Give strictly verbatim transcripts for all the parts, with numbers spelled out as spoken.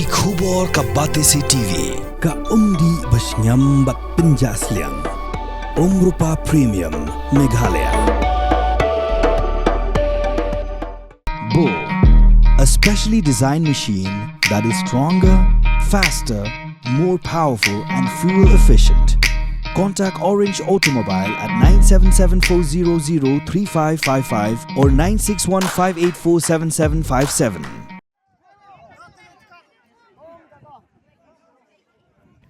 Ki khubor ka Batesi T V, ka umdih ba shngiam bad pynjah sliang. Umrupa Premium, Meghalaya. Bor, a specially designed machine that is stronger, faster, more powerful and fuel efficient. Contact Orange Automobile at nine seven seven four zero zero three five five five or nine six one five eight four seven seven five seven.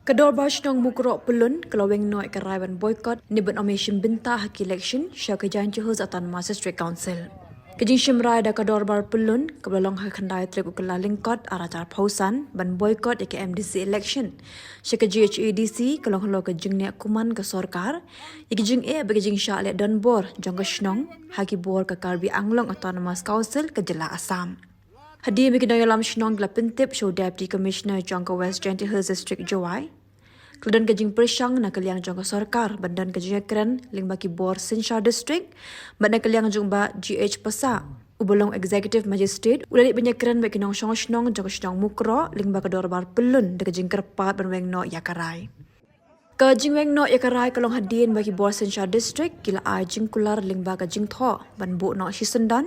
Ka Dorbar Shnong Mukroh Pyllun ka la weng noh ïa ka rai ban boycott ne ban ym shim bynta ha ki election sha ka Jaintia Hills Autonomous District Council. Ka jingshim rai da ka Dorbar Pyllun kaba la long ha ka khyndai tarik u Kyllalyngkot arhajar arphew san ban boycott ïa ka M D C election sha ka G H A D C ka long halor ka jingneh kuman ka sorkar ïa ka jingeh bad ka jingshah leh donbor jong ka shnong ha ki bor ka Karbi Anglong Autonomous Council ka jylla Assam. Hadien ba ki nongïalam shnong ki la pyntip sha u Deputy Commissioner jong ka West Jaintia Hills District, Jowai, ka la don ka jingpyrshang na ka liang jong ka sorkar ban don ka jingïakren lyngba ki bor synshar district bad na ka liang jong u Bah G H Passah uba long Executive Magistrate u la leit ban ïakren bad ki nongshong shnong jong ka shnong Mukroh lyngba ka Dorbar Pyllun da ka jingkyrpad ban weng noh ïa ka rai. Ka jingweng noh ïa ka rai ka long hadien ba ki bor synshar district ki la ai jingkular lyngba ka jingthoh ban buh noh shisyndon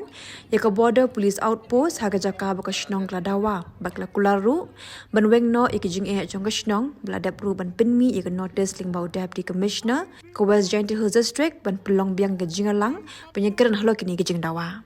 ïa ka Border Police Outpost ha ka jaka ba ka shnong ka la dawa bad ka la kular ruh ban weng noh ïa ka jingeh jong ka shnong bad la dep ruh ban pynmih ïa ka notice lyngba u Deputy Commissioner ka West Jaintia Hills District ban pynlong biang ka jingïalang ban ïakren halor kine ki jingdawa.